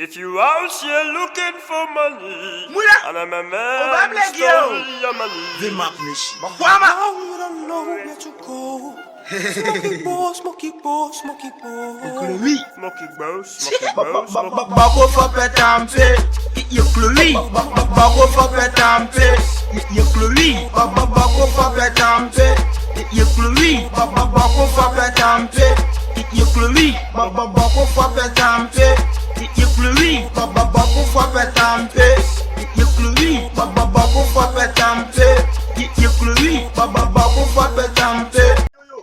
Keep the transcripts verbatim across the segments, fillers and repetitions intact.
If you out here looking for money, Mula! And I'm a man, Obama, story your money. The map nation. Makwama! Now you don't know where to go. Smoky boy, smoky boy, smoky boy. Smoky boy, smoky boy, smoky boy. Bako fa petampe, ye klui. Bako fa petampe, ye klui. Bako fa petampe, ye klui. Bako fa petampe, ye klui. Bako fa petampe, ye klui. Bako fa petampe, ye klui. Bako fa petampe, ye klui. Bako fa petampe. Yo, yo.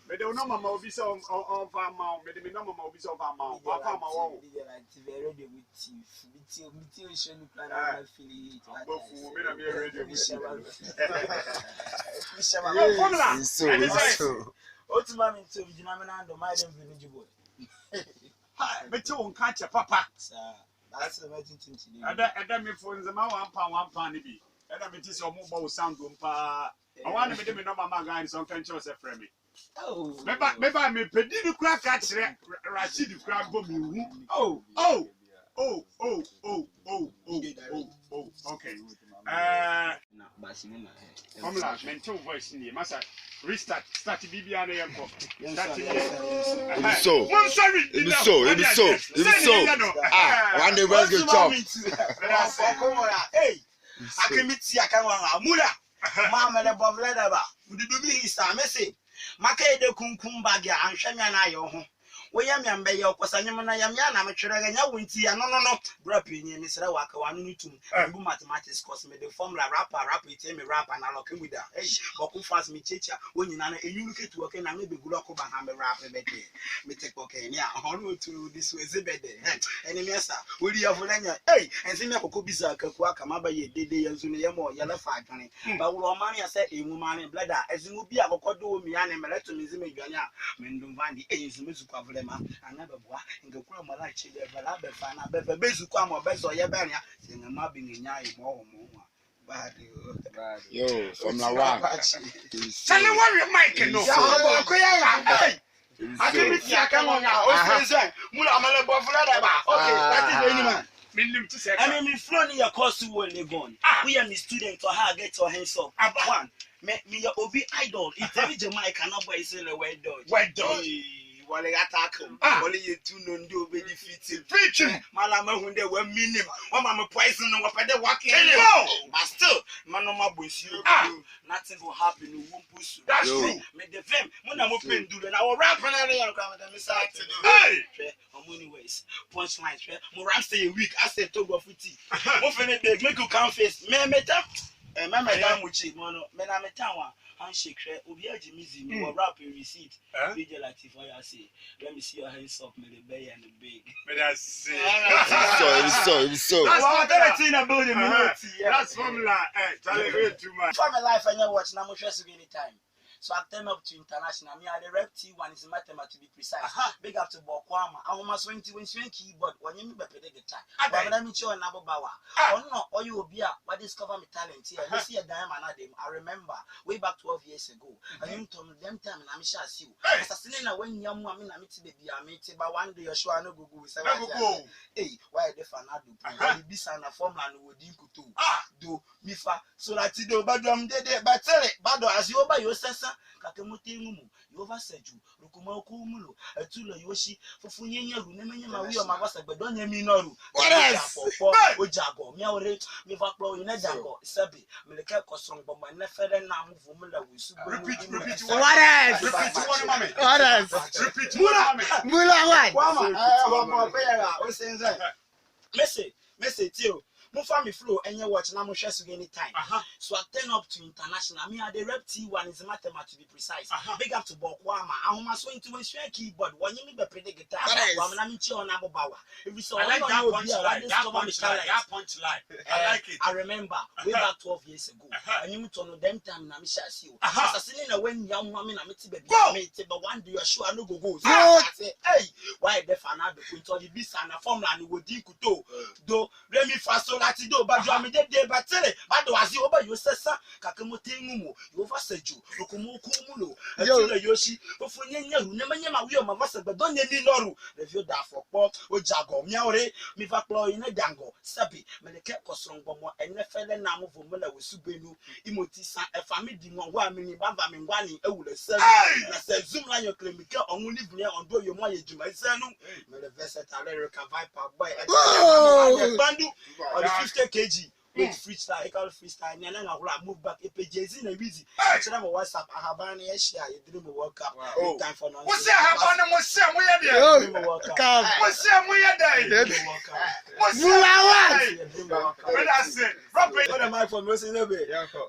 Mede wo nɔma mɔɔ ɔbisa ɔ, ɔ, ɔmfa mma wo. Mede me nɔma mɔɔ ɔbisa ɔmfa mma wo. Ɔmfa mma wo. Mede radio bi ti, bi ti, bi ti, ɔhyɛ no kura na ma feel it. Ɔbɛfu wo, me na meyɛ radio bi ti. Ɔmfa mma wo. Nso, nso. Otu ma me nti, obi gyina me na ndo, ma dem bi no gyi boy. Ha, mete wo nka kyɛ papa. Saa, that's the way to think today. Ɛdɛ, ɛdɛ me fo Nzema wampa, wampa ne bi. Ɛdɛ mete sɛ ɔmo bɔ wo sound dom paa. Ɔwa ne mede me nɔma ma guy ne sɛ ɔnka nkyerɛ wo sɛ frɛ me. Oh. Meba, meba, mepɛ di no kura ka kyerɛ Ra-, Rashid kura bɔ me hu. Oh, oh, oh, oh, oh, oh, oh, oh, oh, okay. Eh, Formula, mente wo voice nie. Masa, restart, start biribiara na yɛnkɔ. Start nie. Ebi so. Monsɔre, ebi so, ebi so, ebi so. Ah, one day we go chop. Hey. Aka me ti aka nwa nwa. Mula. Ma me le bɔvlɛ dɛ ba. Mede du me hisa, mese. Maka ɛdɛ kunkum bag a, anhwɛ me a na ayɛ wo ho. Woyɛ me a mbɛyɛ wo kɔsa nyem na yɛ me a na metwerɛ ɛ, nyɛ wo nti yɛ no no no. Bra pii nye, mesrɛ wo aka wano no tum. Mbu mathematics course, mede formula, rap a, rap a, tie me rap a, na lɔke mu da. Hey, bɔko fast me kyekya. Wo nyina no, enyuru ketu ɔke na me bɛgu lɔko ba ha me rap bɛde. Mete kpɔkɛ ne a, ɔno otu this way, ze bɛde. Ɛne me asa, wori afo na nya. Ei, ɛnse me akɔkɔ bisa kaku aka ma ba yɛ dede yɛ nso ne yɛ mɔ yɛ lɛ fa adwene. Ba woro ɔman ya sɛ enwu ma ne blada, ɛze mu bi akɔkɔ do mi ane mɛlɛ to me nze me dwane a, me ndom vandi, ei, nso me zu kwa vle ma. Ana bɛboa, nka kura mɔ la kye bɛ bɛ la bɛ fa na bɛ bɛ bɛ zu kwa mɔ bɛ zɔ yɛ bɛ ne a. Sɛ nga ma bi ne nya e mɔ mɔ mɔ. Bad, oh. Bad. Yo, Formula One. Sane wɔwe mic no. Ya, ɔbɔ ko ya ya. Hey. Aka me ti aka nwa nwa. O se se. Mula ma le bɔvlɛ dɛ ba. Okay, that is any man. Me nim ti sɛ. Ɛne me flow ne yɛ course wɔ Legon. Woyɛ me student, ɔha get your hands up. One. Me, meyɛ obi idol. Ntɛbi gye mic ana boy se le well done. Well done. Wɔle attack him. Wɔle yɛ tu no ndi obedi fiti. Preaching. Mala mahu dɛ wɔ me nim. Wɔma me poison no wɔpɛ dɛ wɔke. But still, ma no mabɔ nsuo. Nothing will happen. Wo mpo su. That's true. Me de vim. Mo na mo pɛ nduru na wɔ rap na ne yɛ kwa me sa te do. Hey. Hwɛ, ɔmo anyways. Punchline hwɛ. Mo rap say weak. I say to go fiti. Mo finish big. Make you come face. Me, me tap. Eh, me, me da mo chi. Mo no. Me na me tan wa. Handshake hwɛ. Obi agye me zi. Me wɔ rap receipt. Eh? D J Latif, what you say? Let me see your hands up, me the bay and the big. Me that say. Ebi so, ebi so, ebi so. That's what they're in the building, me know it, yeah. That's Formula. Eh, Charlie, way too much. For my life, I never watch, na mo hwɛ so anytime. So I turn up to international. Me, I the rep T one is mathema to be precise. Big up to Bokwama. I want my twenty when swing keyboard. When you be the guitar. But let me show another bawa. Oh no, or you will be a, what discover me talent here. Me see a diamond at them. I remember way back twelve years ago. Ɛnyem tɔ no, dɛm time na mehyɛ ase o. Asase ne na wannyia mu a me na mete baabi a mete ba one day ɔhyew a na gogo sɛ wate ase. Ei, wayɛ de fa no ado po. Ɔde bi sa na fam la no wɔdi nkotoo. Do, mi fa, so la ti do, ba dɔm dede, ba tele, ba dɔ ase, ɔba yɛ ɔsɛsɛ, kake mo te ngu mu, yɛ ɔva sɛ ju, rukuma ɔkɔ mu lo, atu lo yɛ ɔhyi, fofo nyɛ nyɛ ru, ne me nyɛ ma wi ɔma va sɛ gbɛdɔ nyɛ mi nɔ ru. What else? Ɔgya gɔ, mi awore, mi va kplɔ, yɛ ne gya gɔ, sɛbi, Meleke kɔsɔn gbɔmɔ ne fɛlɛ na mo vo mo la wo su gbɔ. Repeat, repeat one. What else? Repeat one, mommy. What else? Repeat one, mommy. Mula what? Wama, eh, wama, ɔkɔ yɛ la, o se nze. Mese, mese, tio. Mo fa me flow, ɛnyɛ watch na mo hwɛ so anytime. So I turn up to international. Me, I dey rep T one is mathema to be precise. Big up to Bokwama. Ahoma so into when swing keyboard. When you me be play the guitar. Wama na me chi on abobawa. If you saw, I like that punchline. That punchline. That punchline. I like it. I remember way back twelve years ago. Ɛnyem tɔ no, dɛm time na mehyɛ ase o. Asase ne na wannyia mu a me na mete baabi a mete, but one day ɔhyew a na gogo. Sɛ, hey, wayɛ dɛ fa no ado po nti ɔde bi sa na fam la no wɔdi nkotoo. Do, re, mi, fa, so, Ati do, badwɛɛ me dedee, bɛtele, bado aze, ɔba yɛ ɔ sɛ sa, kɛkɛ mɔɔ tɛ nwu mɔ, yɛ ɔ va sɛ dwu, ɔkɔ mɔ ɔkɔ mɔ lo. Yo. Ati na yɛ ɔ si, fofo nyɛ nyɛ hu, na manyɛ mawie ɔ, mava sɛ gbɛdɔ nyɛ ni nɔru, review da fɔ kpɔ, ɔgya gɔ, mia ɔ re, meva kpɔ, ɔ yɛ na dangɔ, sɛbe, melɛkɛ kɔsɔlɔmbɔ mɔ, ɛnɛ fɛlɛ na mɔ vo mɔ la wɔ subɛ nu, Imɔti sa ɛfa me di nwa wa me ni bava me ngua ne awula sa nu. Hey! Na sɛ Zoom la nyɔ kile me kɛ ɔnwo ni vini ɔndo yɛ mɔ yɛ dwuma sa nu. Hey! Mele Versatile Lyrical Viper boy. Hey! Ɛkpandu. Wow. Ɔde fifty K G. With freestyle, he call freestyle. Nyɛ na nga hula move back. Epe Jay-Z na Weezy. Hey! Kyerɛ me WhatsApp. Ahaban ne yɛ share. Yɛ diri me World Cup. Wow. Oh. Time for nonsense. Mo se Ahaban ne mo se mo yɛ dɛ. Hey! Diri me World Cup. Mo se mo yɛ dɛ. Diri me World Cup. Mo se mo yɛ dɛ. Mula wa. Yɛ diri me World Cup. Meda ase. Ɔde microphone, mese ne be.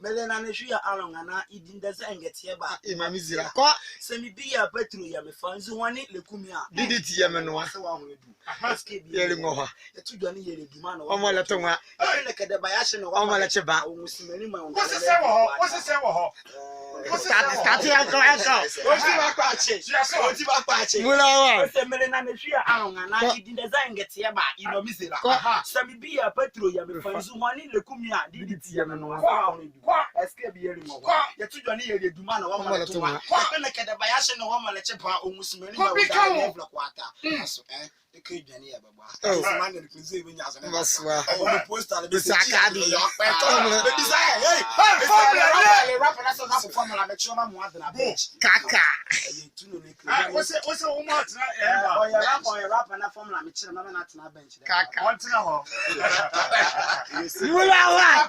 Mele Nane Hwia Aaron Anaa, Idin Deza Ngeteɛ Ba. Ema me zira. Kɔ. Sɛ me bi yɛ petro yɛ me fa nzu hɔne lekumi a. Didi ti yɛ me noa. Sɛ wa hɔne du. Aha. S K B. Yɛle ngɔ hɔ. Yɛto dwane yɛle duma na. Ɔmɔ lɛ to nwa. Ɛne kɛdɛ ba yɛ ahye na wa. Ɔmɔ lɛ kye ba. Ɔnwo simani ma. Wo sesɛ wɔ hɔ. Wo sesɛ wɔ hɔ. Start, start, yɛnkɔ, yɛnkɔ. Ɔti ba kɔ akye. Ɔti ba kɔ akye. Mula wa. Ɔse Mele Nane Hwia Aaron Anaa, Idin Deza Ngeteɛ Ba, Ema me zira. Kɔ. Sɛ me bi yɛ petro yɛ me fa nzu hɔne lekumi a, didi ti yɛ me noa. Kɔ. S K B yɛle ngɔ hɔ. Kɔ. Yɛto dwane yɛle duma na wa mɔ lɛ to nwa. Kɔ. Ɛne kɛdɛ ba yɛ ahye na wa mɔ lɛ kye ba, ɔnwo simani ma. Kɔ bi ka wo. Aso, eh. Eke dwane yɛ bɛbɔ. Oh. Sɛ ma ne kunu sɛ bɛnya so ne. Mbasoa. Ɔmo poster no bɛsi akade. Bɛbisa, hey, hey, formula, le rapper na sɛ na formula me kyerɛ ma mo adena bench. Kaka. Ɛyɛ tu no ne kunu. Ah, wo se, wo se wo mo atena, eh, ba. Ɔyɛ rapper, ɔyɛ rapper na formula me kyerɛ ma na atena bench. Kaka. Ɔntena hɔ. Mula wa.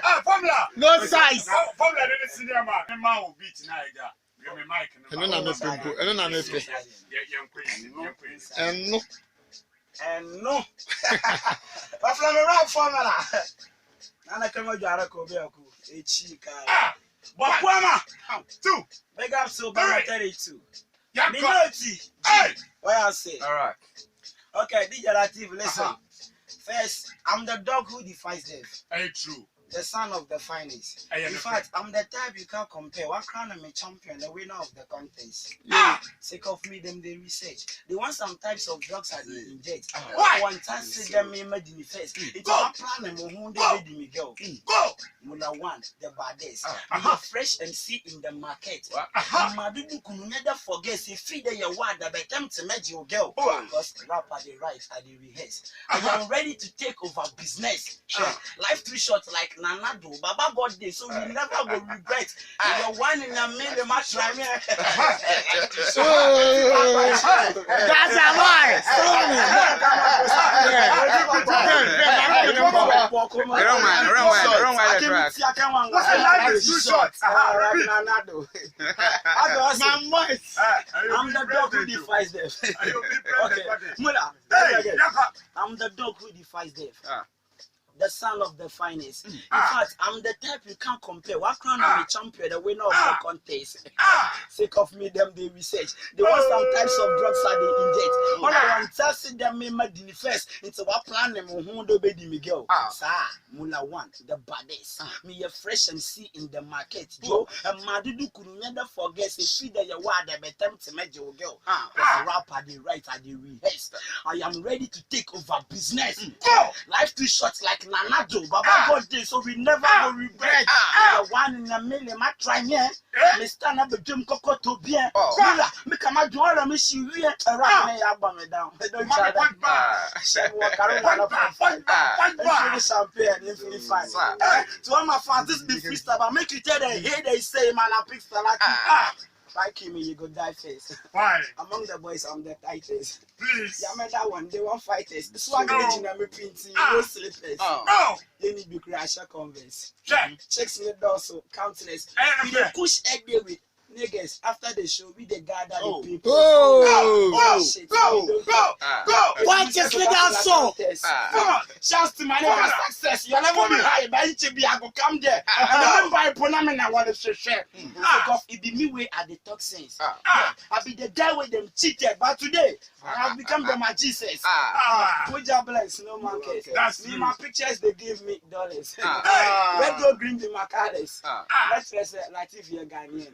Ah, formula. No size. Formula ne senior man. Me ma wo beat na ɛda. Ɛno na mepɛ mpo, ɛno na mepɛ. Ɛno. Ɛno. Wafla me rap formula. Nana kama dwara ko be aku. Echi ka. Ah! Bakuama. Two. Big up so ba thirty-two. Me no ti. Hey! What I say? All right. Okay, D J Latif, listen. Uh-huh. First, I'm the dog who defies death. Hey, true. The son of the finest. In fact, I'm the type you can't compare. One crown, I'm a champion, the winner of the contest. Yeah. Sake of me, dem dey research. They want some types of drugs I dey inject. Why? One time, say dem me mad in the first. It's one plan, I'm a hundred baby me girl. Go! Mula one, the baddest. Uh-huh. Fresh M C in the market. Uh-huh. Madu du kunu never forget. Say feed the yawada, but them to make your girl. Because rapper they write, I dey rehearse. I am ready to take over business. Life too short like Nanado. Baba God dey, so we never go regret. Your one in a million match like me. That's a lie. Wrong one, wrong one, wrong one. Life is too short. Nanado. I'm the dog who defies death. Okay. Mula. I'm the dog who defies death. The son of the finest. In fact, I'm the type you can't compare. One crown, I'm a champion, the winner of the contest. Sake of me, them they research. They want some types of drugs that they inject. All I want to see them me mad in the first. It's one plan, I'm a hundred baby me girl. Sir, Mula one, the baddest. Me a fresh M C in the market. Yo, and Madu du kunu never forget. Say feed the yawada, but them to make your girl. Rapper they write, I dey rehearse. I am ready to take over business. Go! Life too short like Nanado. Baba God dey, so we never go regret. The one in a million, my try me. Me stand up a gym coco to be. Mula, me come out, do all of me, she real. Rap me, I bomb it down. Don't try that. Punch back, punch back, punch back. Champagne, if we fight. To all my fans, this be freestyle, but make you tell them, hey, they say, man, I pick Salati. If I kill me, you go die first. Why? Among the boys, I'm the tightest. Please. Yeah, man, that one, they want fighters. Swag original, me pinty, no slippers. No. You need to crash a Converse. Check. Chicks in the door, so countless. We dey push head there with niggas. After the show, we dey gather the people. Oh, oh, shit. Go, go, go. Why just let us so? Come on. Shouts to my nigga success. Your level be high, but you be, I go come there. And remember, I put them in a wallet, share. Because it be me way at the toxins. I be the guy with them cheated, but today I have become the magician. Put your bless, no market. That's me, my pictures, they give me dollars. Red, gold, green, be my colors. Let's say, like if you're Ghanaian.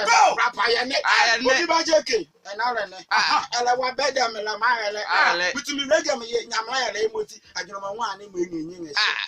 Rɛlɛ, rapa yɛ ne. Ayɛ ne. Obi ba jeke. Ɛnɛ rɛlɛ. Ah. Ɛlɛ wa bɛ dɛ me la ma rɛlɛ. Ah, rɛlɛ. Bitumi rɛlɛ jɛ me yɛ nyamla yɛ lɛ mɔti. Adwenle mɔɔ ɛnee mɔɔ ɛnee nye nge. Ah.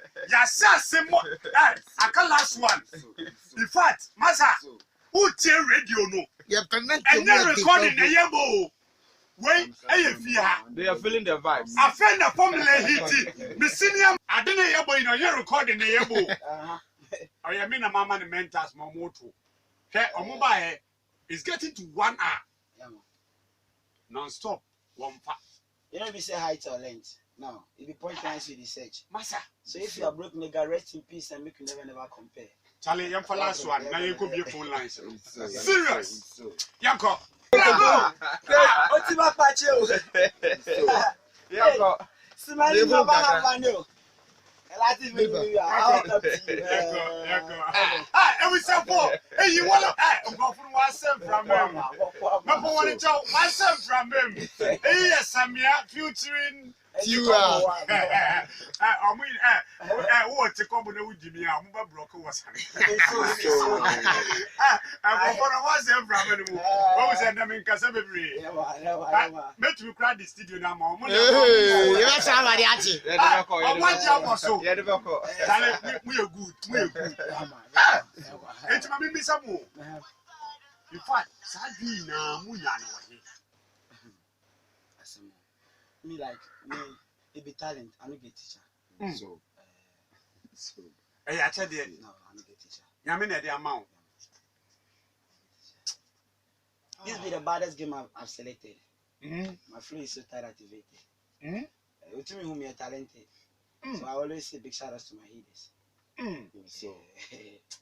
Yɛahyɛ ase mɔ. Eh, aka last one. In fact, masa, wotie radio no. Ɛnyɛ recording na yɛbɔ o. Wei ɛyɛ fie ha. They are feeling the vibes. Afei na formula hiti. Me senior ade na yɛbɔ yi na ɔnyɛ recording na yɛbɔ o. Ɔyɛ me na mama ne mentors ma ɔmo to. Hwɛ, ɔmo baeɛ. It's getting to one hour. Yeah, man. Non-stop. Wɔmfa. You know, if you say height or length, now, it be point lines with the search. Masa. So if you are broke, nigga, rest in peace and make you never, never compare. Charlie, yɛmfa last one. Na yɛnkɔbie phone lines. Serious. Yɛnkɔ. Bravo. Ah, ɔti ba pa kye o. Yɛnkɔ. Simani ma ba ha ba ni o. Lati mi ni ya. Yɛnkɔ, yɛnkɔ. Ah, ɛwɔ sɛ fo. Eyi wala. Eh, nkurɔfo no wɔasɛm from him. Mɛpɛ wɔn kyɛw, wɔasɛm from him. Eyi yɛ Samia featuring Tiwa. Eh, ɔmo yi, eh, eh, wowɔ te kɔbɔ na wogyi me a, ɔmo bɛbrɔke wɔ sane. Eh, eh, nkurɔfo no wɔasɛm from him. Wɔn sɛ na menkasa bebree. Mɛtumi kura de studio no ama ɔmo na. Yɛbɛsa awade akye. Ɔmo agye abɔ so. Yɛde bɛkɔ. Tale, mo yɛ good, mo yɛ good. Eti ma me mbisa mo. In fact, saa adwene nyinaa mo nya no wɔ he? Asɛm. Me, like, me, it be talent. I no get teacher. So, so. Ɛyɛ akyɛdeɛ. No, I no get teacher. Nyame na ɛde ama wo. This be the baddest game I've, I've selected. My flow is so tight activated. Eh, wotumi hu me yɛ talented. So I always say big shout outs to my haters. So,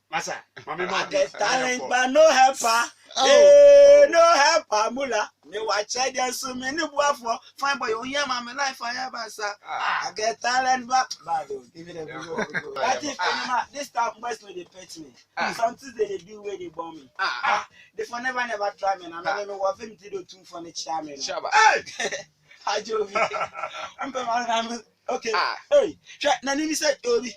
masa, ma me ma I get talent but no helper. Eh, no helper, mula. Me wa kyɛ deɛ nso me ne boafoɔ. Fine boy, oh yeah, ma me life ayɛ basa. I get talent but, but give it a go. That is, this time boys no dey pet me. Something they dey do where they bomb me. They for never, never try me. Na me, me wa film ti do two for the chairman. Hey! Ajovi. Mpɛ ma na me. Okay. Hey, hwɛ na ni mi sɛ obi.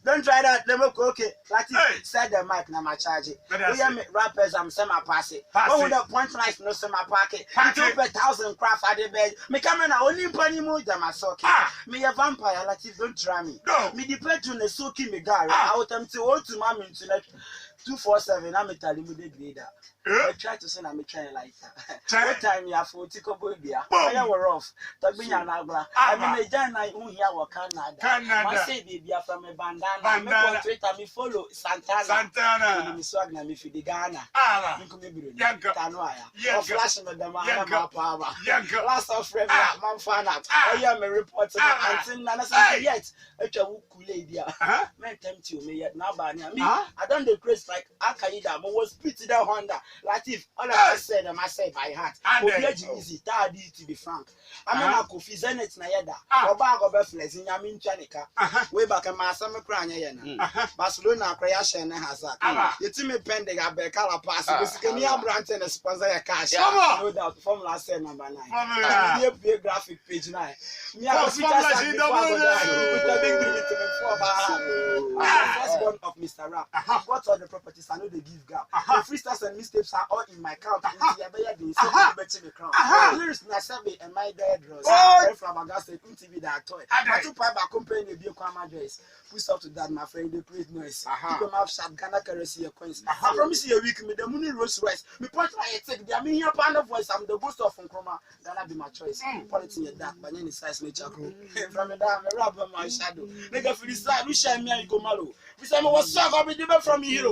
Don't try that. Let me go. Okay. Lati, set the mic na ma charge. We are me rappers, I'm send my pass it. Pass it. The point nice no send my pocket. Pass it. Two per thousand craft I dey beg. Me coming out only pony mo jama socket. Me a vampire, Lati, don't try me. No. Me the bedroom is soaking me guy. I will tell him to hold to my minute. Two four seven, I'm a tally with the grader. I try to send a me try like that. What time you have for Tico Bobia? I am rough. Tabinya Nagla. I mean, a Jan, I own here or Canada. Canada. I say, baby, from a bandana. Bandana. Twitter, me follow Santana. Santana. Me swag na me for the Ghana. Ah, Yanko. Tanwaya. Yanko. Flash, madam, I am a power. Yanko. Last of friend, man, fan out. I am a reporter. Until Nana yet. Atwa wo kule bia. Mɛntɛm ti o me yɛ na ba ne a me. I don dey craze like Akaida. Mo was spit that Honda. Latif, all of us said, I said by heart. Obi a Jimmy Z, ta di to be frank. I mean, I could feel Zenit na yɛda. Ɔba agɔbɛ flex nyame ntwa ne ka. Way back, ma asɛm kura nyɛ yɛ na. Barcelona kura yɛ ahyɛ ne Hazard. Yɛtumi pɛn de abɛka La Pass. Bɛsikani aberante ne sponsor yɛ cash. No doubt, formula sɛ number nine. Yɛbue graphic page nine. Me, I go fit as I before I go die. Put a big green to me for ba. I'm the firstborn of Mister Rap. I've got all the properties, I know they give gap. The freestyles and mixtapes are all in my account. Nti yɛbɛyɛ den sɛ wobɛkyi me crown. Lyrics na sɛ me and my dead Ross. Ɛfra Baga State, N T V da toy. Matu pa ba company bi kwa ma dress. Push up to that, my friend, they create noise. People mouth shut, Ghana currency, your coins. I promise you a week, me the money Rolls Royce. Me point like a take, they are me here, pound of voice, I'm the ghost of Nkrumah. Ghana be my choice. Quality in your dark, but any size nature grow. From the down, me rub on my shadow. Nigga, for the side, we shine me, I go malo. We say, what's up? I'll be different from hero.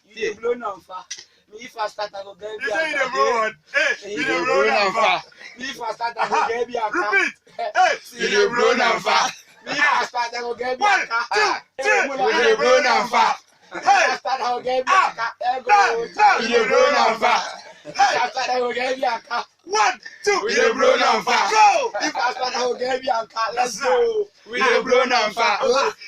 You dey blow now, fa. Me if I start, I go get. You say you dey blow what? Hey, you dey blow now, fa. Me if I start, I go get. Repeat. Hey, you dey blow now, fa. Me if I start, I go get. One, two, three. You dey blow now, fa. Hey, I start, I go get. You dey blow now, fa. Hey, I start, I go get. One, two. We dey blow now, fa. Go! If I start, I go get Bianca. Let's go. We dey blow now, fa.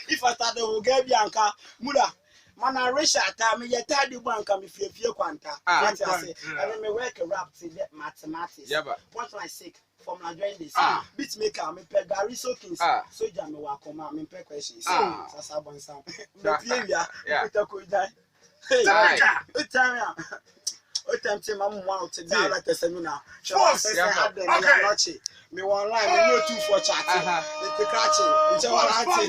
If I start, I go get Bianca. Mula, mana Richard, ta me yɛ ta di banka me fie fie kwanta. What I say? I mean, me work rap to the mathematics. Point like six, formula join this. Beat maker, me pɛ Gary Soakings. Soldier, me wa koma, me pɛ questions. Sasa Bonsam. Me pie wia, me pɛ ko jai. Hey. Time. Time ya. O time te ma mo out te director seminar. Force. Sɛ adɛn ya nɔkye. Me online, me no two for chat. Aha. Me te krakye. Nkyɛ wala ate.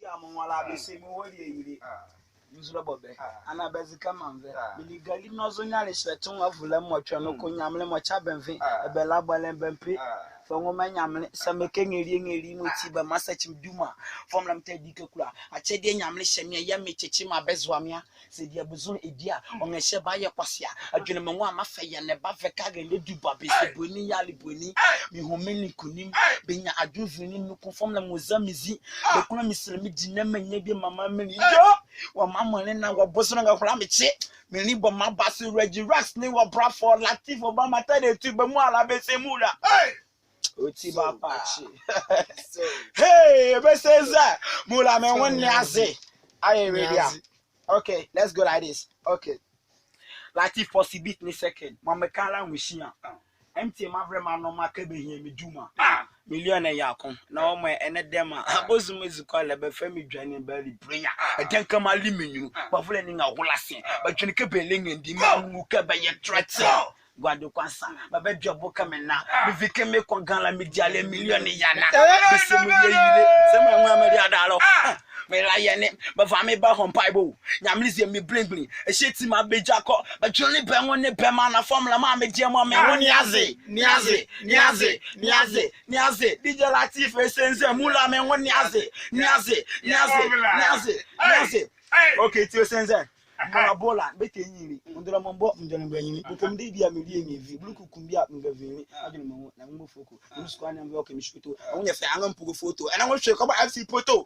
Ya mo wala be se mo wɔ die yire. Nzulɔ bɔbɛ. Ana bɛzi kama mvɛ. Me ni gali nɔ zo nyale hyɛ to wa vula mo twɛ no ko nyamle mo cha bɛnve. Ɛbɛ la bɔlɛ bɛmpe. Fɔ nwoma nyamle sɛ mekɛ ngeli ngeli mo ti bɛ masa kyim duma. Fɔm lam tɛ di kekula. Akyɛ deɛ nyamle hyɛ me ya me kyekye ma bɛzoa me a. Sɛ deɛ bozo edi a ɔngɛ hyɛ ba yɛ kwasea. Adwene me nwa ma fɛ yɛ ne ba fɛ ka gɛ ne du ba be sɛ boni yale boni. Me home ne kunim. Benya adwene vini no ko fɔm lam mo za me zi. Bɛkuna me srɛ me di na manya bi mama me ni yo. Wɔ ma mo ne na wɔ bozo no nga kula me kye. Me ni bɔ ma ba so Reggie Racks ne wɔ bra for Latif Obama tɛ de tu bɛ mu ala bɛ se mu la. Oti ba pa kye. Hey, bɛ se za. Mu la me nwo ne aze. Aye, ready. Okay, let's go like this. Okay. Latif, pause beat ne second. Ma me kala nwo hyia. M T N ma vrɛ ma no ma kɛ bɛhia me duma. Million yɛ ako. Na ɔmo ɛnɛ dɛm a. Abozum ezi kɔ lɛ bɛfɛ me dwane bɛ li brenya. Ɛdɛn kɛ ma li me nyunu. Ba vole ne nga hola se. Bɛdwane kɛ bɛ le ngɛndi ma mu kɛ bɛyɛ threat. Guade kwansa. Bɛbɛdwɛ bo kɛ me na. Me vi kɛ me kɔ Ghana me di ale million yɛ na. Bɛ se me yɛ yile. Sɛ me nwa me di adalo. Me la yɛ ne. Bɛva me ba hɔ mpaebɔ. Nyamle zie me bling bling. Ɛhyɛ ti ma bɛgya kɔ. Bɛdwane bɛ nwo ne bɛ ma na fɔm la ma me deɛ mɔ me nwo ne aze. Ne aze. Ne aze. Ne aze. Ne aze. D J Latif Esenze mu la me nwo ne aze. Ne aze. Ne aze. Ne aze. Ne aze. Okay, ti Esenze. Mbola bola bete nyiri. Mundura mbo mundura mbo nyiri. Buko mde bia me die nyi vi. Bulu kukum bia mga vi ni. Adwene mo na mbo foko. Mulu sukwa na mbo ke me shuto. Onye fe anga mpugo foto. Ɛna nwo hwe kɔba F C poto.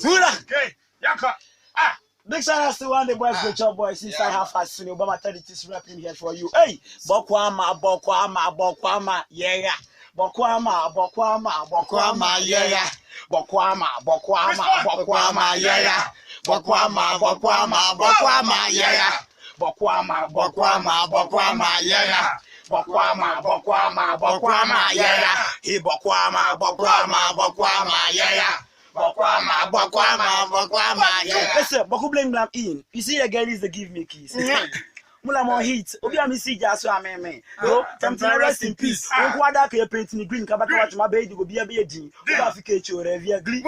Mula. Okay. Yaka. Ah. Big shout out to one of the boys, good job, boys. Inside half fast, you know, Obama thirty-two is rapping here for you. Hey, Bokwama, Bokwama, Bokwama, yeah, yeah. Bokwama, Bokwama, Bokwama, yeah, yeah. Bokwama, Bokwama, Bokwama, yeah, yeah. Bokwama, Bokwama, Bokwama, yeah, yeah. Bokwama, Bokwama, Bokwama, yeah, yeah. Bokwama, Bokwama, Bokwama, yeah, yeah. Hey, Bokwama, Bokwama, Bokwama, yeah, yeah. Bokwama, Bokwama, Bokwama, yeah. Listen, Boku Bling Blam in. You see, your girl is the give me kiss. Mula mo hit. Obi a me si gya so a me me. Yo, Tamtina, rest in peace. Nko ada ka yɛ paint ne green ka baka watch ma bɛ di go bia bɛ di. Oba fi ke cho revia gli.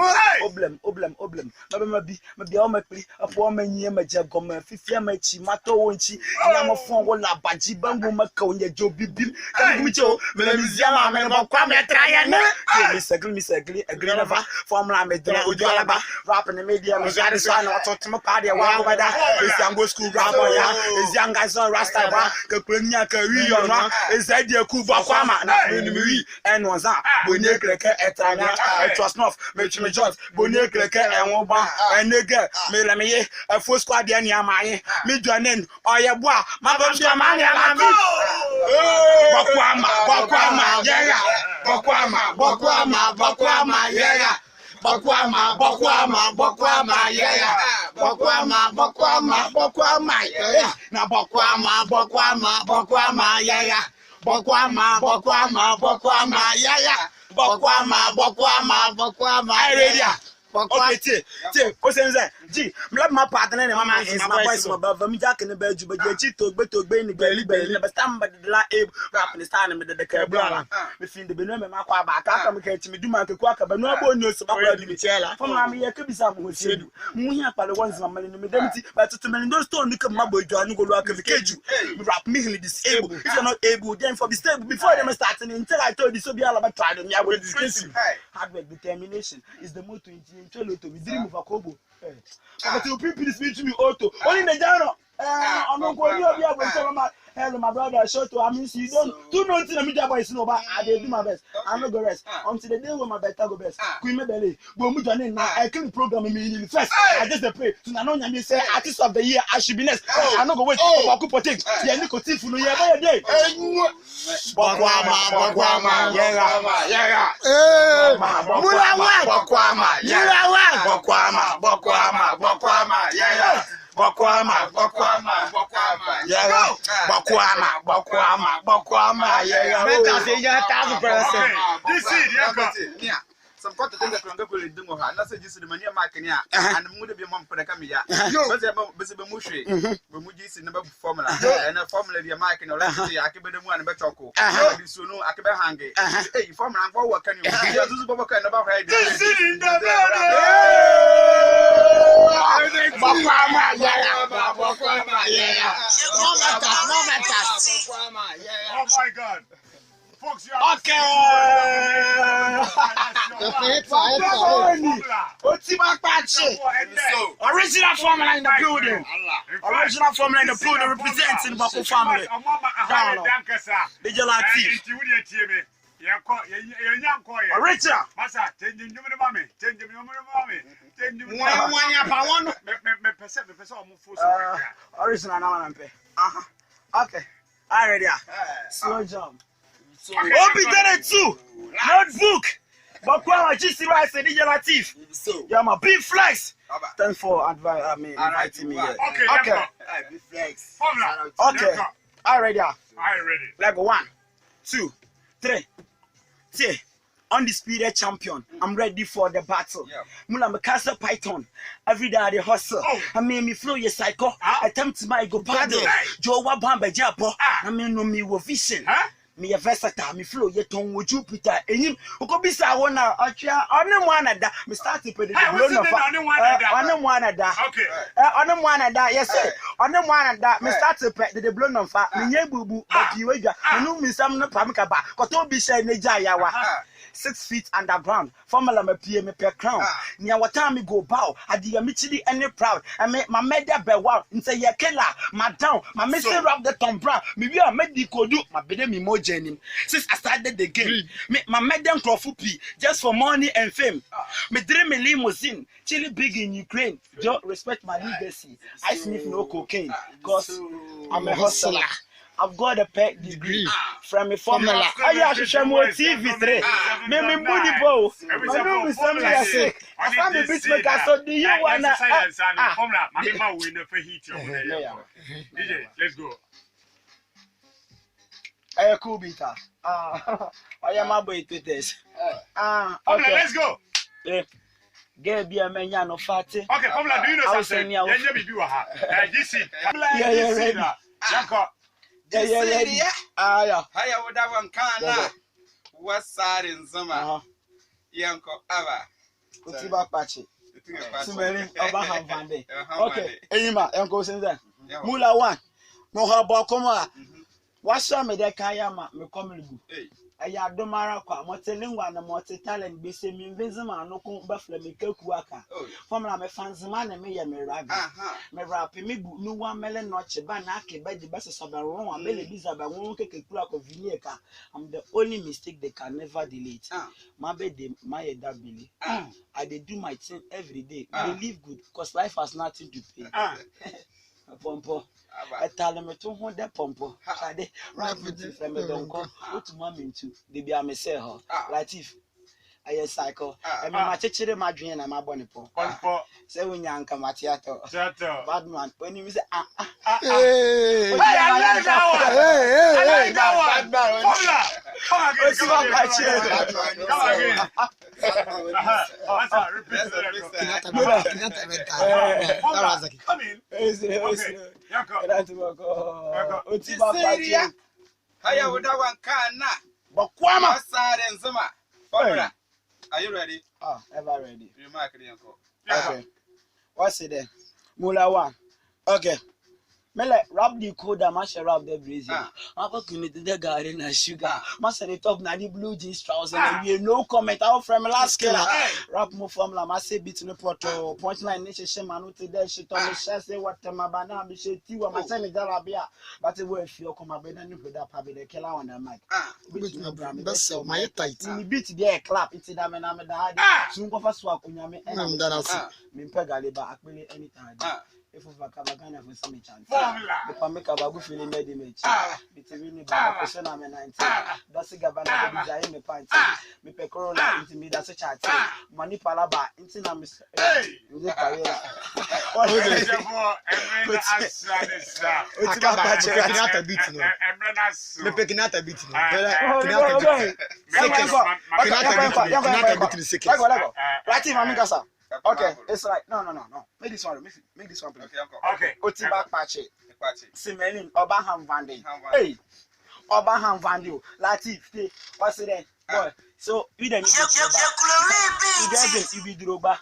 Oblem, oblem, oblem. Ma bɛ ma bi, ma bia o ma kpli. Apo ma nyi ma gya goma. Fifia ma chi, ma to won chi. Nya ma fon wo la baji bangu ma ka onye jo bibim. Ka mi cho, me me zia ma me Bokwama tra ya ne. Me circle, me circle, agree never. Formula me dra ojo alaba. Rap in the media, me share this one, what to my party, wa go da. Is young go school rap ya. Is young guys on rasta ba. Ke plenya ke wi yo no. Is that the ku Bokwama na me wi. And was that. Bonye kreke etanya. It was not. Me chimi jot. Bonye kreke enwo ba. And nigga, me la me ye. A full squad ya ni amaye. Me joinen. Ɔyɛ boa, ma bɔ ntua ma ne ala mi. Bokwama, Bokwama, yeah, yeah. Bokwama, Bokwama, Bokwama, yeah, yeah. Bokwama, Bokwama, Bokwama, yeah, yeah. Bokwama, Bokwama, Bokwama, yeah, yeah. Na Bokwama, Bokwama, Bokwama, yeah, yeah. Bokwama, Bokwama, Bokwama, yeah, yeah. Bokwama, Bokwama, Bokwama, yeah, yeah. Okay, tie, tie, Osenze, G, me la ma partner ne mama is my boys, my baba, me jack ne ba ju, ba je chi to gbe to gbe ni beli beli, na ba stand by the la able, rap ne stand me de de ka bla. Me fin de be no me ma kwa ba, ka ka me ka chi me du man ke kwa ka ba no abo ni o se ba kwa di me chela. Fam na me ye ka bi sa mo se du. Mo hia pa le ones ma me ne me dem ti, but to me no stone ni ka ma bo ju anu go lo aka me keju. Me rap me hili disable. If you're not able, then for be stable. Before them start, until I told you so be all about try to me, I will disgrace you. Hard work, determination is the motto. Nti ntwa loto, me dream of a kobo. Eh. But you people speak to me auto. Only the jano. Eh, ɔno nko ni obi a bɛntɛ ma. Hello, my brother, show to, I mean, see, don't, do nothing, me job is no, but I dey do my best. I no go rest until the day when my better go best. Queen me belly, but me joining now. I clean program me in first. I just dey pray. So I know Nyame say artist of the year, I should be next. I no go wait for Boku Potik. Yeah, nicotine for no year, but yeah. Bokwama, Bokwama, yeah, yeah. Eh, Bokwama, Mula One. Bokwama, yeah. Mula One. Bokwama, Bokwama, Bokwama, yeah, yeah. Bokwama, Bokwama, Bokwama, yeah, yeah. Bokwama, Bokwama, Bokwama, yeah, yeah. Make us a thousand percent. This is your country. Yeah. Sɛ mekɔ tete ndɛ kura nga kura di mo ha, na sɛ gyi si de mani a mic ne a, ɛhɛ, ɛnee mo de bie mo mpɛdɛ ka meya. Ɛhɛ. Yo. Bɛsɛ bɛ, bɛsɛ bɛmɔ hwɛ. Mhm. Bɛmɔ gyi si na bɛbu formula. Yo. Ɛnee formula bie mic ne, ɔlɛ tete ya, akee bɛdɛ mu a ne bɛkyɔko. Ɛhɛ. Ɔde suo no, akee bɛhange. Ɛhɛ. Ei, formula nkɔ wɔ ka ne o. Ɛhɛ. Ya susu bɔbɔ ka ne bɛhɔ ɛde. This is the building. Bɔkɔma, yeah, yeah. Bɔkɔma, yeah, yeah. No matter, no matter. Oh my God. Okay. Oti Bakpakye. Original formula in the building. Original formula in the building, representing Bɔkɔ family. Down low. D J Latif. Original. Uh, original na wana mpe. Uh-huh. Okay. Already. Ah. Slow jump. So, okay, Obi Dene two. Notebook. Bɔkɔma, G C Rice, D J Latif. So. Yeah, man. Big Flex. Thanks for advi-, I mean, inviting me here. Okay. Okay. Big Flex. Formula. Okay. Already. Ah. Already. Like one, two, three. See. Undisputed champion. I'm ready for the battle. Yeah. Mula Mikasa Python. Every day I dey hustle. Oh. I mean, me flow yɛ psycho. Ah. Attempt my go paddle. Hey. Joe wa bamba jabo. Ah. I mean, no me wo vision. Huh? Me yɛ versatile. Me flow yɛ tɔn wo Jupiter. Enyim. Ɔkɔbisa wo na ɔtwea. Ɔne mo anada. Me start pɛ de blow no fa. Ɔne mo anada. Okay. Eh, ɔne mo anada. Yes, sir. Ɔne mo anada. Me start pɛ de blow no fa. Me nyɛ bubu. But you wait. Me no me sam no pam kaba. Kɔtɔ bi hyɛ ne gya yawa. Six feet underground. Formula mapie, mepɛ crown. Nea wɔtaa me go bow. Adeɛ a mekyiri ɛne proud. Ɛme ma mɛda bɛwaw. Nsɛ yɛ killer, ma down. Ma me se rap the Tom Brown. Me wie a mɛdi kodu. Ma bede me mogya anim. Since I started the game, me ma mɛda nkurɔfo pii just for money and fame. Me dere me limousine. Chili big in Ukraine. Yo, respect my legacy. I sniff no cocaine, 'cause I'm a hustler. I've got a pet degree. From a formula. Aye, ahwehwɛ mo T V three. Me, me body bow. I know me some years. I found the beat maker, so do you wanna, ah, ah. Formula, mami ma win the heat. D J, let's go. Ɛyɛ cool beat a. Ah, ɔyɛ ma boy Twitters. Ah, okay. Let's go. Eh, girl bi a mɛnya no fati. Okay, Formula, do you know something? Yɛnyɛ biribi wɔ ha. Eh, G C. Yeah, yeah, ready. Yɛnkɔ. Yeah, yeah, ready. Ah, yeah. Haya, woda wankana. Wasare Nzema. Yɛnkɔ, aba. Oti Bakpakye. Tumeli, ɔba Hanvande. Okay, enyima, yɛnkɔ sɛ. Mula one. Mo ha bɔ kɔmɔ a. Wɔahyɛ me dɛ ka ya ma me kɔm le bu. Ɛyɛ adom ara kwa, multilingual na multi-talent, bese me Nzema no ko bɛfrɛ me Kaku Aka. Formula, mefa Nzema ne meyɛ me rap. Me rap me bu no wa mele no kye ba na ke ba di bɛsesa bɛ ron wa mele biza bɛ ron keke kura kɔ vini ka. I'm the only mistake they can never delete. Mabɛdem, mayɛ dabili. I dey do my thing every day. Dey live good, 'cause life has nothing to pay. Pɔmpɔ. Ɛtale me to ho dɛ pɔmpɔ. Ade, rap it from me dɔnkɔ. Otuma me ntu. De bia me sɛ hɔ. Latif. Ɛyɛ psycho. Ɛme ma kyekyere m'adwene na mabɔ ne pɔ. Pɔmpɔ. Sɛ wonya nka ma theater. Theater. Badman. When you say, ah, ah. Hey, I like that one. Hey, hey, I like that one. Badman. Formula. Come again. Come again. Come again. Come again. Aha. Masa, repeat that. Kenyatta, Kenyatta, Kenyatta. Formula. Come in. Okay. Yako. Yako. Oti Bakpakye. Haya, woda wankana. Bɔkɔma. Wasare Nzema. Formula. Are you ready? Ah, ever ready. Remark, yɛnkɔ. Okay. What's it then? Mula one. Okay. Mele rap the code, mahyɛ rap the breezy. Mabɔ kini the garden and sugar. Masa the top na the blue jeans trousers. We no comment. Our friend last killer. Rap mo formula, masa beat no poto. Punchline ni hyehyɛ ma no te dɛ hyetɔ. Mehyɛ sɛ wɔtɛm aba na mehyɛ ti wɔ mahyɛ ne jalabia. But we feel come up with a new brother, probably the killer on the mic. Beat no bra me best, my tight. Me beat there clap, it's that me na me da. Sunko fa so akunya me. And I'm done. Me mpɛ galiba akpele anytime. Efu fa kaba Ghanafo si me chante. Formula. Me pa me kaba gu fili me di me chi. Ah. Me ti wini ba ko se na me nante. Ah. Dɔse gaba na me di jai me panti. Ah. Me pɛ Corolla nti me da so chante. Ah. Money palaba nti na me. Hey. Nti pa ye. Ɔde se fo ɛmɛ na asra ne sa. Oti ba pa che. Me pɛ Kenyatta beat no. Ɛmɛ na so. Me pɛ Kenyatta beat no. Kenyatta beat. Second. Kenyatta beat. Kenyatta beat second. Lego, lego. Right, if I'm in Gaza. Okay, it's like, no, no, no, no. Make this one, make, make this one, please. Okay, uncle. Okay. Oti ba kpakye. Kpakye. Simelin, Ɔbaha Mvande. Mvande. Hey, Ɔbaha Mvande o. Latif, te, what's it then? Ah. Boy, so, we dem. You be Drogba.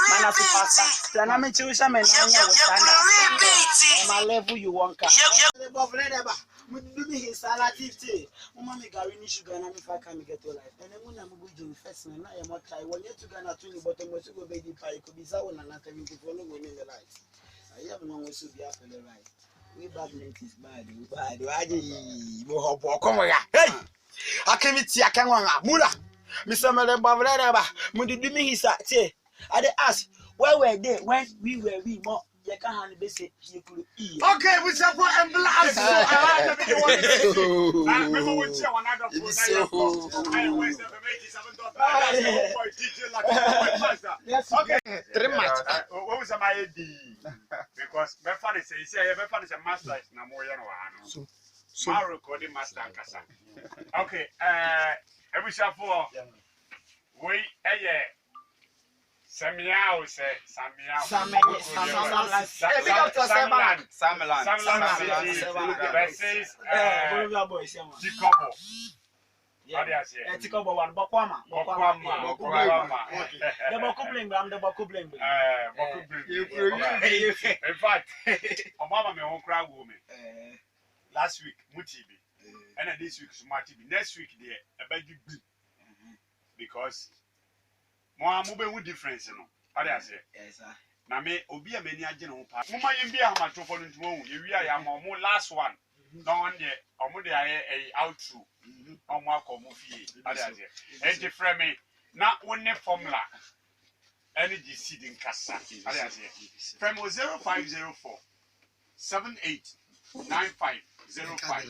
Mana superstar. Tena me chiusha me na nya wo stand. My level you won't catch. Mudu mi hisa Latif te. Moma me gari ne sugar na mefa ka me ghetto life. Ɛnɛ mu na me gu gym first na na yɛ mɔ try. Wɔ nye tu Ghana tu ne bɔtɔ mɔ su go bedi pa ko bisa wo na na seventy four no go ne me life. Ayɛ me nwanwa so bi afele right. We bad ladies bad, we bad. Wa je mo ho bɔ ko mo ya. Hey! Akemi ti akanwa nga. Mula. Me se me le ba vle ba. Mudu mi hisa te. I dey ask, where were they when we were we mo? Yɛka ha no bɛsɛ yɛkuro ii. Okay, abusuafo, ɛmbla aso. Ah, na mede wɔn na mɛma wɔnkyia wɔn adɔfo na yɛkɔ. Ɛyɛ West F M eighty seven dot nine. That's your boy D J Lucky, my master. Okay. Three match. Wɔn sɛ mayɛ di. Because mɛfa no sɛ, sɛ yɛbɛfa no sɛ masters na moyɛ no wɔ ha no. So, so. Ma recording master ankasa. Okay, eh, abusuafo, wei ɛyɛ Samiao sɛ, Samiao. Sami-, Sami-, Sami-, Sami-, eh, big up to Samiland. Samiland. Samiland City versus, eh, Bolivia boys, yeah, man. Tikobo. Yeah. What do you say? Eh, Tikobo one, Bokwama. Bokwama. Bokwama. Bokwama. Okay. The Boku Bling, I'm the Boku Bling. Eh, Boku Bling. In fact, ɔmo ama me ho koraa agu me. Eh. Last week, motee bi. Eh. Ɛna this week, so matee bi. Next week deɛ, ɛbɛgye bi. Because mo a mobɛhu difference no. Ɔde aseɛ. Yes, sir. Na me, obi a m'ani agye ne ho paa. Moma yɛn bi a Hamatofoɔ no ntoma hu. Yɛwie a yɛama ɔmo last one. Na ɔmo deɛ, ɔmo deɛ ayɛ ɛyɛ outro. Na ɔmo akɔ ɔmo fie. Ɔde aseɛ. Enti frɛ me na wo ne Formula ɛne G C D nkasa. Ɔde aseɛ. Frɛ me wɔ zero five zero four, seven eight, nine five zero five.